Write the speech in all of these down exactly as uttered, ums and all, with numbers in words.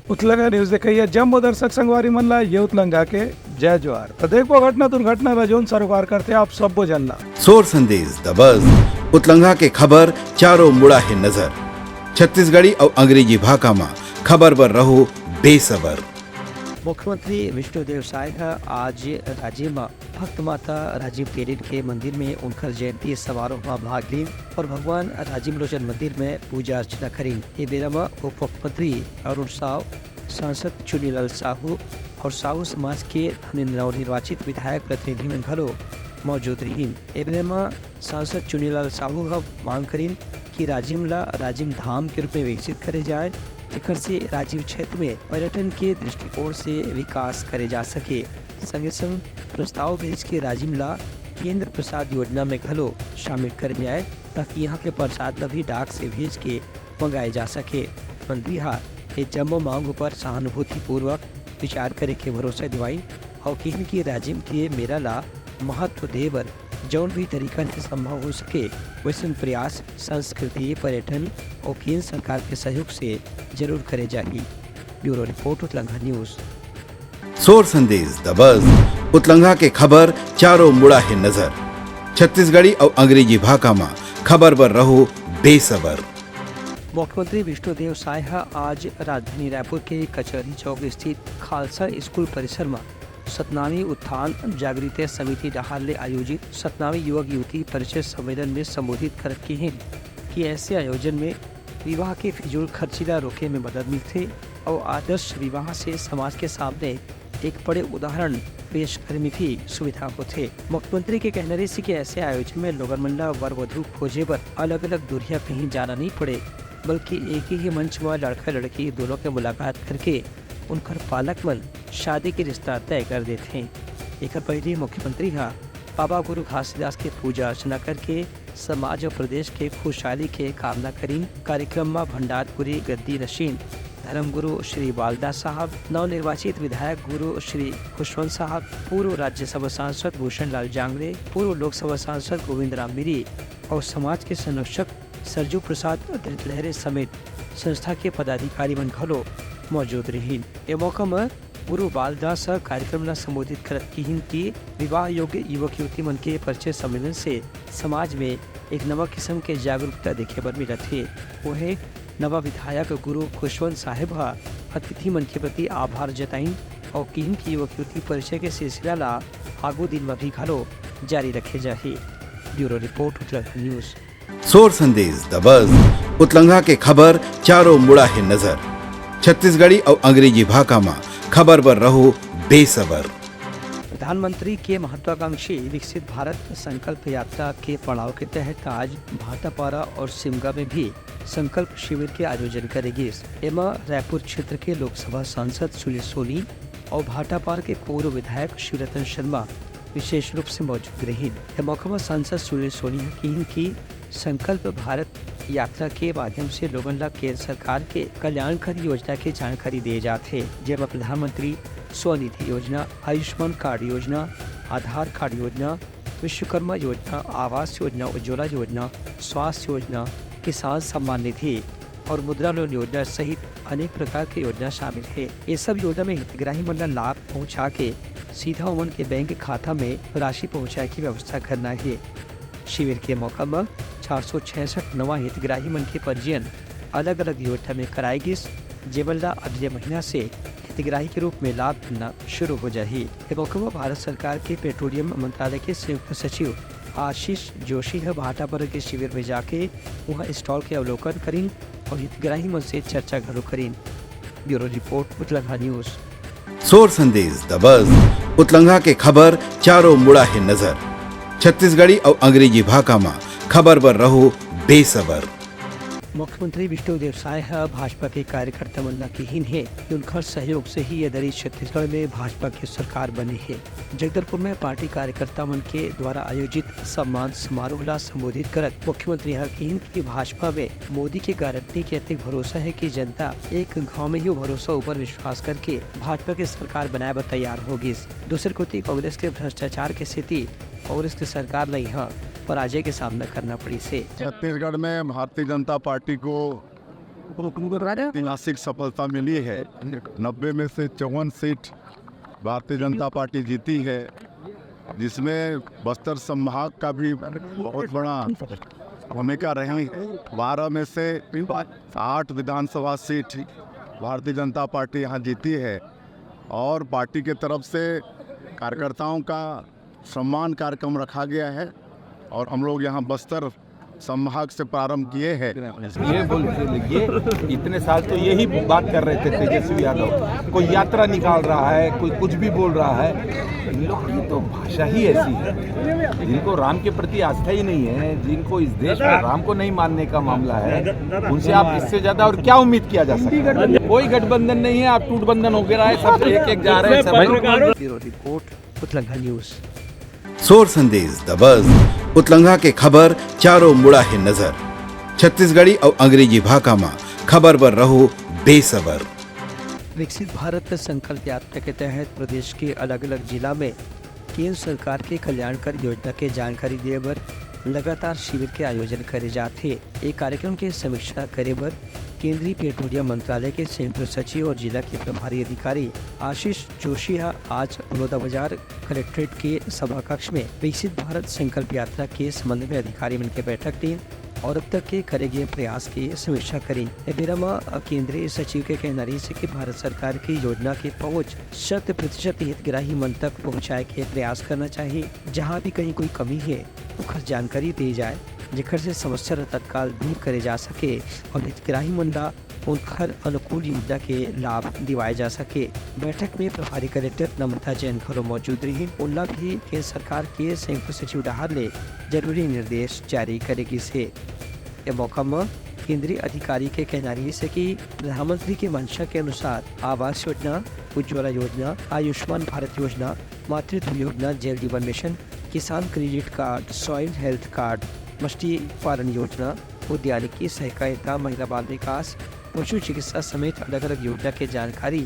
उतलंगा news देखइया जम्मो दर्शक संगवारी मन ला ये उतलंगा के जय जोहार। त देखबो घटना दुर्घटना ला जोन सरोकार करथे आप सब्बो जन ला। सोर संदेश दबस उतलंगा के खबर चारों मुड़ा हे नजर। छत्तीसगढ़ी अउ अंग्रेजी भाखा म खबर बर रहो बेसबर। मुख्यमंत्री विष्णुदेव साय ह आज राजिम म भक्त माता राजिम तेलिन के मंदिर में उनकर जयंती समारोह म भाग लीन और भगवान राजिम लोचन मंदिर में पूजा अर्चना करीन। ये बेरा म उप मुख्यमंत्री अरुण साव, सांसद चुनीलाल साहू और साहू समाज के नवनिर्वाचित विधायक प्रतिनिधि मन घलो मौजूद रहिन। ए बेरा म सांसद चुनीलाल साहू ह मांग करीन कि राजिम ला राजिम धाम के रूप में विकसित करे जाए, जेकर से राजिम क्षेत्र में पर्यटन के दृष्टिकोण से विकास करे जा सके। संगे संग प्रस्ताव भेज के राजिम ला केंद्र प्रसाद योजना में घलो शामिल करे जाए, ताकि यहाँ के प्रसाद ला भी डाक से भेज के मंगाए जा सके। मंत्री हा ये जम्मो मांग ऊपर सहानुभूतिपूर्वक विचार करे के भरोसा दिवाई और किहिन कि राजिम के मेला ला महत्व दे बर जौन भी तरीका से संभव हो सके, वैसन प्रयास संस्कृति, पर्यटन और केंद्र सरकार के सहयोग से जरूर करे जाही। Bureau report, Utlangha news. सोर संदेश दबस उतलंघा के खबर चारों मुड़ा हे नजर। छत्तीसगढ़ी अउ अंग्रेजी भाखा म खबर बर रहो बेसबर। मुख्यमंत्री विष्णुदेव साय ह आज राजधानी रायपुर के कचहरी चौक स्थित खालसा स्कूल परिसर म सतनामी उत्थान जागृति समिति डहार ले आयोजित सतनामी युवक युवती परिचय सम्मेलन में संबोधित करत किहिन कि ऐसे आयोजन में विवाह के फिजूल खर्ची ला रोके में मदद मिलथे और आदर्श विवाह से समाज के सामने एक बड़े उदाहरण पेश करे में भी सुविधा होथे। मुख्यमंत्री के कहना रहिस कि ऐसे आयोजन में लोगन मन ला वर वधु खोजे बर अलग-अलग दुरिहा कहीं जाना नहीं पड़े, बल्कि एक ही मंच म लड़का लड़की दोनों के मुलाकात करके उनकर पालक मन शादी के रिश्ता तय कर देथे। एकर पहले मुख्यमंत्री ह बाबा गुरु घासीदास के पूजा अर्चना करके समाज और प्रदेश के खुशहाली के कामना करीन। कार्यक्रम म भंडारपुरी गद्दी नशीन धर्मगुरु श्री बालदास साहब, नवनिर्वाचित विधायक गुरु श्री खुशवंत साहब, पूर्व राज्यसभा सांसद भूषण लाल जांगड़े, पूर्व लोकसभा सांसद गोविंद राम मिरी और समाज के संरक्षक सरजू प्रसाद लहरे समेत संस्था के पदाधिकारी मन घलो मौजूद रहिन। ए मौका म गुरु बालदास ह कार्यक्रम ल संबोधित करत किहिन कि विवाह योग्य युवक युवती मन के परिचय सम्मेलन से समाज में एक नवा किस्म के जागरूकता देखे बर मिलत हे। उहे नवा विधायक गुरु खुशवंत साहेब ह अतिथि मन के प्रति आभार जताइन और किहिन कि युवक युवती परिचय के सिलसिला ला आगू दिन म भी घलो जारी रखे जाही। Bureau report, Utlangha news. सोर संदेश दबस उतलंघा के खबर चारों मुड़ा हे नजर। छत्तीसगढ़ी अउ अंग्रेजी भाखा म खबर बर रहो बेसबर। प्रधानमंत्री के महत्वाकांक्षी विकसित भारत संकल्प यात्रा के पड़ाव के तहत आज भाटापारा और सिमगा में भी संकल्प शिविर के आयोजन करे गिस। एमा रायपुर क्षेत्र के लोकसभा सांसद सुनील सोनी और भाटापारा के पूर्व विधायक शिवरतन शर्मा विशेष रूप से मौजूद रहिन। ए मौका म सांसद सुनील सोनी ह किहिन कि संकल्प भारत यात्रा के माध्यम से लोगन ला केंद्र सरकार के कल्याणकारी योजना के जानकारी दिए जात हे, जेमा प्रधानमंत्री स्वनिधि योजना, आयुष्मान कार्ड योजना, आधार कार्ड योजना, विश्वकर्मा योजना, आवास योजना, उज्ज्वला योजना, स्वास्थ्य योजना, किसान सम्मान निधि और मुद्रा लोन योजना सहित अनेक प्रकार के योजना शामिल हे। ये सब योजना में हितग्राही मन ला लाभ पहुंचा के सीधा उमन के बैंक खाता में राशि पहुंचाए की व्यवस्था करना हे। शिविर के मौका म चार सौ छियासठ नवा हितग्राही मन के पंजीयन अलग-अलग योजना में कराए गिस, जेमन ला अगले महीना से हितग्राही के रूप में लाभ मिलना शुरू हो जाही। ए मौका म भारत सरकार के पेट्रोलियम मंत्रालय के संयुक्त सचिव आशीष जोशी ह भाटापारा के शिविर में जाके उहां स्टॉल के अवलोकन करीन और हितग्राही मन से चर्चा घलो करीन। Bureau report, Utlangha news. सोर संदेश दबस उतलंघा के खबर चारों मुड़ा हे नजर। छत्तीसगढ़ी अउ अंग्रेजी भाखा म खबर बर रहो बेसबर। मुख्यमंत्री विष्णुदेव साय ह भाजपा के कार्यकर्ता मन ल किहिन हे कि उनखर सहयोग से ही ये दरी छत्तीसगढ़ में भाजपा के सरकार बने हे। जगदलपुर में पार्टी कार्यकर्ता मन के द्वारा आयोजित सम्मान समारोह ला संबोधित करत मुख्यमंत्री ह किहिन कि भाजपा में मोदी के गारंटी के अतिक भरोसा हे कि जनता एक घाव में ही भरोसा ऊपर विश्वास करके भाजपा के सरकार बनाए बर तैयार हो गिस। दूसर कोति कांग्रेस के भ्रष्टाचार के सेती कांग्रेस के सरकार ल इहां पराजय के सामना करना पड़िस हे। छत्तीसगढ़ में भारतीय जनता पार्टी को ऐतिहासिक सफलता मिली है। नब्बे में से चौवन सीट भारतीय जनता पार्टी जीती है, जिसमें बस्तर संभाग का भी बहुत बड़ा भूमिका रही है। बारह में से आठ विधानसभा सीट भारतीय जनता पार्टी यहाँ जीती है और पार्टी के तरफ से कार्यकर्ताओं का सम्मान कार्यक्रम रखा गया है और हम लोग यहाँ बस्तर संभाग से प्रारंभ किए हैं। ये बोल ये इतने साल तो यही बात कर रहे थे तेजस्वी यादव। कोई यात्रा निकाल रहा है, कोई कुछ भी बोल रहा है। इन लोग की तो भाषा ही ऐसी है। जिनको राम के प्रति आस्था ही नहीं है, जिनको इस देश में राम को नहीं मानने का मामला है, उनसे आप इससे ज्यादा और क्या उम्मीद किया जा सकता है? कोई गठबंधन नहीं है। आप टूटबंधन हो गया है, सब एक एक जा रहे हैं, सब ब्यूरो रिपोर्ट, उतलंघा न्यूज। सोर संदेश दबस, उतलंघा के खबर चारों मुड़ा है नजर। छत्तीसगढ़ी और अंग्रेजी भाखा मा खबर बर रहो बेसबर। विकसित भारत संकल्प यात्रा के तहत प्रदेश के अलग-अलग जिला में केंद्र सरकार के कल्याणकारी योजना के जानकारी दिए बर लगातार शिविर के आयोजन करे जात हे। ए कार्यक्रम के समीक्षा करे बर केंद्रीय पेट्रोलियम मंत्रालय के संयुक्त सचिव और जिला के प्रभारी अधिकारी आशीष जोशी ह आज बलौदाबाजार कलेक्ट्रेट के सभा कक्ष में विकसित भारत संकल्प यात्रा के संबंध में अधिकारी मन के बैठक लीन और अब तक के करे गए प्रयास के समीक्षा करीन। ए बेरा म केंद्रीय सचिव के कहना रहिस हे कि भारत सरकार की योजना के पहुंच शत प्रतिशत हितग्राही मन तक पहुंचाए के प्रयास करना चाहिए। जहां भी कहीं कोई कमी हे, ओखर जानकारी दे जाए, जेखर से समस्या ल तत्काल दूर करे जा सके और हितग्राही मन ला उनखर अनुकूल योजना के लाभ दिवाए जा सके। बैठक में प्रभारी कलेक्टर नम्रता जैन घलो मौजूद रही। उनला भी केंद्र सरकार के संयुक्त सचिव डहार ले जरूरी निर्देश जारी करे गिस हे। ए मौका म केंद्रीय अधिकारी के कहना रहिस हे कि प्रधानमंत्री के मंशा के अनुसार आवास योजना, उज्ज्वला योजना, आयुष्मान भारत योजना, मातृत्व योजना, जल जीवन मिशन, किसान credit card, soil health card, मछली पालन योजना, उद्यानिकी सहकारिता, महिला बाल विकास, पशु चिकित्सा समेत अलग-अलग योजना के जानकारी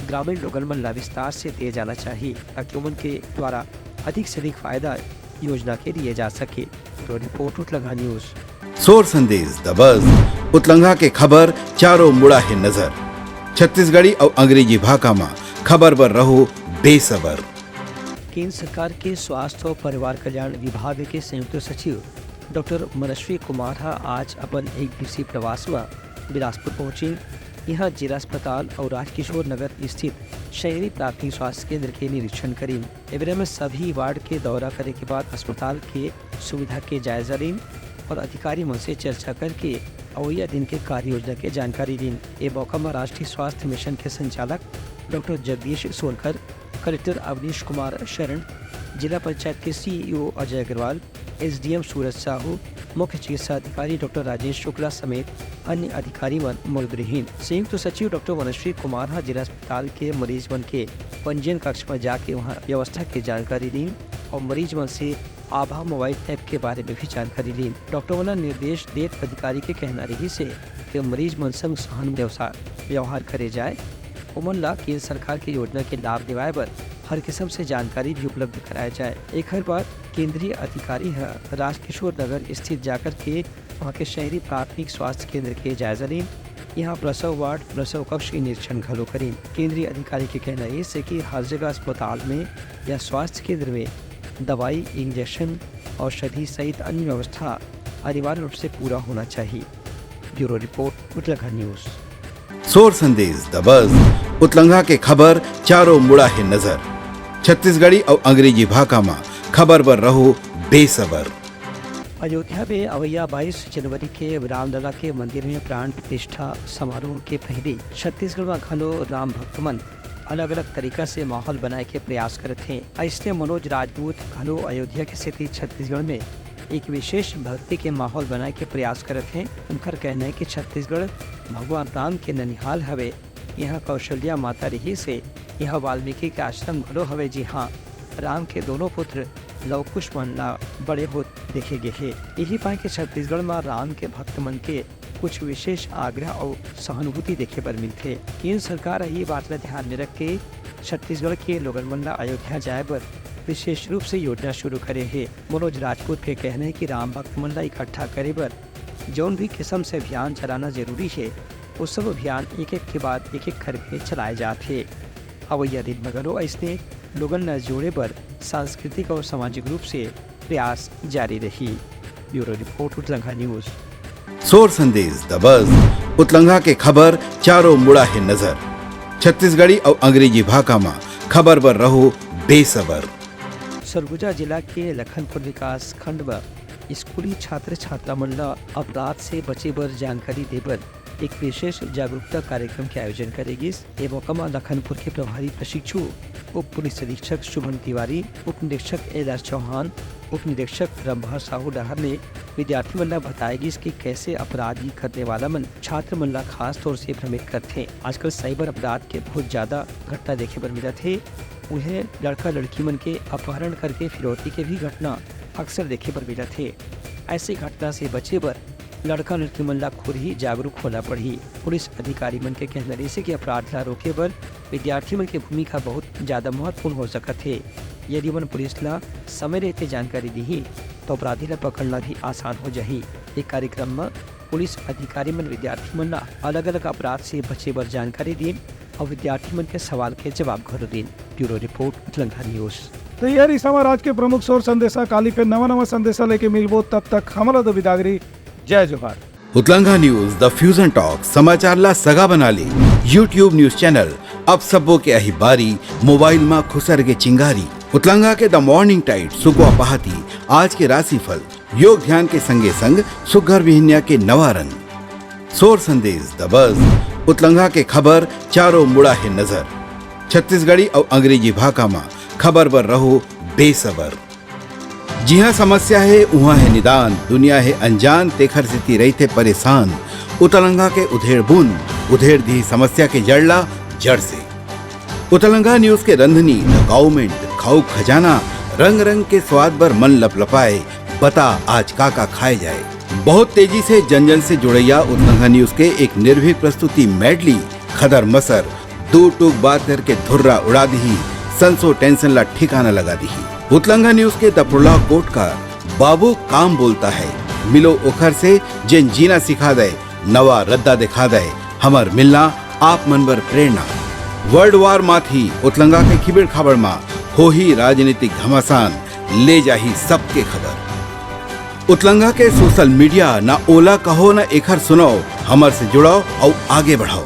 ग्रामीण लोगन मन ला विस्तार से दिए जाना चाहिए, ताकि उमन के द्वारा अधिक से अधिक फायदा योजना के लिए जा सके। Bureau report, Utlangha news. सोर संदेश दबस, उतलंघा के खबर चारों मुड़ा है नजर। छत्तीसगढ़ी और अंग्रेजी भाखा मा खबर बर रहो बेसबर। केंद्र सरकार के स्वास्थ्य और परिवार कल्याण विभाग के संयुक्त सचिव डॉक्टर मनश्वी कुमार ह आज अपन एक दिवसीय प्रवास म बिलासपुर पहुंचिन। यहाँ जिला अस्पताल और राजकिशोर नगर स्थित शहरी प्राथमिक स्वास्थ्य केंद्र के निरीक्षण करीन। ए बेरा में सभी वार्ड के दौरा करे के बाद अस्पताल के सुविधा के जायजा लीन और अधिकारी मन से चर्चा करके अवैया दिन के कार्य योजना के जानकारी लीन। ए मौका म राष्ट्रीय स्वास्थ्य मिशन के संचालक डॉक्टर जगदीश सोनकर, कलेक्टर अवनीश कुमार शरण, जिला पंचायत के सीईओ अजय अग्रवाल, एसडीएम सूरज साहू, मुख्य चिकित्सा अधिकारी डॉक्टर राजेश शुक्ला समेत अन्य अधिकारी मन मौजूद रहिन। संयुक्त सचिव डॉक्टर वनश्री कुमार ह जिला अस्पताल के मरीज मन के पंजीयन कक्ष म जाके वहां व्यवस्था के जानकारी लीन और मरीज मन से आभा मोबाइल ऐप के बारे में भी जानकारी लीन। डॉक्टर मन निर्देश देत अधिकारी के कहना रहिस हे कि मरीज मन संग सहन व्यवसाय व्यवहार करे जाए, ओमन ला केंद्र सरकार के योजना के लाभ दिवाए बर हर किस्म से जानकारी भी उपलब्ध कराए जाए। एखर बाद केंद्रीय अधिकारी ह राजकिशोर नगर स्थित जाकर के वहां के शहरी प्राथमिक स्वास्थ्य केंद्र के जायजा लीन। यहाँ प्रसव वार्ड, प्रसव कक्ष के निरीक्षण घलो करीन। केंद्रीय अधिकारी के कहना रहिस हे कि हर जगह अस्पताल में या स्वास्थ्य केंद्र में दवाई, इंजेक्शन, औषधि सहित अन्य व्यवस्था अनिवार्य रूप से पूरा होना चाहिए। Bureau report, Utlangha news. सोर संदेश दबस, उतलंघा के खबर चारों मुड़ा है नजर। छत्तीसगढ़ी और अंग्रेजी भाखा मा खबर बर रहो बेसबर। अयोध्या में अवैया बाईस जनवरी के रामलला के मंदिर में प्राण प्रतिष्ठा समारोह के पहले छत्तीसगढ़ में घलो राम भक्त मन अलग-अलग तरीका से माहौल बनाए के प्रयास करत हें। अइसने मनोज राजपूत घलो अयोध्या के सेती छत्तीसगढ़ में एक विशेष भक्ति के माहौल बनाए के प्रयास करत हें। उनकर कहना हे कि छत्तीसगढ़ भगवान राम के ननिहाल हवे। यहाँ कौशल्या माता रिहिस हे। यहाँ वाल्मीकि के आश्रम घलो हवे, जिहाँ राम के दोनों पुत्र लव कुश मन ला बड़े होत देखे गे हे। इही पाय के छत्तीसगढ़ म राम के भक्त मन के कुछ विशेष आग्रह अउ सहानुभूति देखे बर मिलथे। केंद्र सरकार ह ये बात ला ध्यान में रख के छत्तीसगढ़ के लोगन मन ला अयोध्या जाए बर विशेष रूप से योजना शुरू करे हे। मनोज राजपूत के कहना हे कि राम भक्त मन ला इकट्ठा करे बर जौन भी किसम से अभियान चलाना जरूरी हे, वो सब अभियान एक-एक के बाद एक-एक करके चलाए जात हे। अवइया दिन म घलो अइसने लोगन ल जोड़े बर सांस्कृतिक अउ सामाजिक रूप से प्रयास जारी रही। Bureau report, Utlangha news. सोर संदेश द बज, उतलंघा के खबर चारों मुड़ा हे नजर। छत्तीसगढ़ी अउ अंग्रेजी भाखा म खबर बर रहो बेसबर। सरगुजा जिला के लखनपुर विकास खंड म स्कूली छात्र छात्रा मन ल अपराध से बचे बर जानकारी दे बर एक विशेष जागरूकता कार्यक्रम के आयोजन करे गिस। ए मौका म लखनपुर के प्रभारी प्रशिक्षु उप पुलिस अधीक्षक शुभम तिवारी, उप निरीक्षक एल आर चौहान, उप निरीक्षक रंभा साहू डहर ले विद्यार्थी मन ल बताए गिस कि कैसे अपराध करने वाला मन छात्र मन ल खास तौर से भ्रमित करथे। आजकल साइबर अपराध के बहुत ज्यादा घटना देखे बर मिलत हे। उहे लड़का लड़की मन के अपहरण करके फिरौती के भी घटना अक्सर देखे बर मिलत हे। ऐसे घटना से बचे बर लड़का लड़की मन ला खुद ही जागरूक होना पड़ही। पुलिस अधिकारी मन के कहना रहिसे कि अपराध ला रोके बर विद्यार्थी मन के भूमिका बहुत ज्यादा महत्वपूर्ण हो सकत हे। यदि ओमन पुलिस ला समय रहते जानकारी दिही, तो अपराधी ला पकड़ना भी आसान हो जाही। ए कार्यक्रम म पुलिस अधिकारी मन विद्यार्थी मन ला अलग-अलग अपराध से बचे बर जानकारी दीन अउ विद्यार्थी मन के सवाल के जवाब घलो दीन। Bureau report, Utlangha news. तो ये रिहिस हमर आज के प्रमुख सोर संदेशा। काली फिर नवा नवा संदेशा लेके मिलबो, तब तक हमला दो बिदागरी। जय जोहार। उतलंघा न्यूज, द फ्यूजन टॉक, समाचार ला सगा बना ले। YouTube न्यूज चैनल, अब सबो के अही बारी, मोबाइल मा खुसर के चिंगारी। उतलंघा के द मॉर्निंग टाइड, सुकवा पहाती, आज के राशिफल, योग ध्यान के संगे संग सुग्घर बिहनिया के नवा रंग। सोर संदेश द बज, उतलंघा के खबर चारों मुड़ा हे नजर। छत्तीसगढ़ी अउ अंग्रेजी भाखा मा खबर बर रहो बेसबर। जिहाँ समस्या हे, उहाँ हे निदान, दुनिया हे अनजान, तेखर सेती रहिथे परेशान। उतलंघा के उधेड़ बुन, उधेड़ दिही समस्या के जड़ ला जड़ से। उतलंघा न्यूज के रंधनी, द गाउमेंट, खाऊ खजाना, रंग रंग के स्वाद बर मन लपलपाए, बता आज का का खाए जाए। बहुत तेजी से जन जन से जुड़ैया उतलंघा न्यूज के एक निर्भीक प्रस्तुति मेडली, खदर मसर, दू टूक बात करके धुर्रा उड़ा दिही, संसो टेंशन ला ठिकाना लगा दिही। उतलंघा न्यूज के द प्रोलॉग कोट का बाबू काम बोलता है, मिलो ओखर से जेन जीना सिखा दे, नवा रद्दा दिखा दे, हमर मिलना आप मन बर प्रेरणा। वर्ल्ड वार माथी उतलंघा के खिबेड़ खाबड़ मा होही राजनीतिक घमासान, ले जाही सबके खबर। उतलंघा के सोशल मीडिया, ना ओला कहो ना एखर सुनाओ, हमर से जुड़ाओ अउ आगे बढ़ाओ।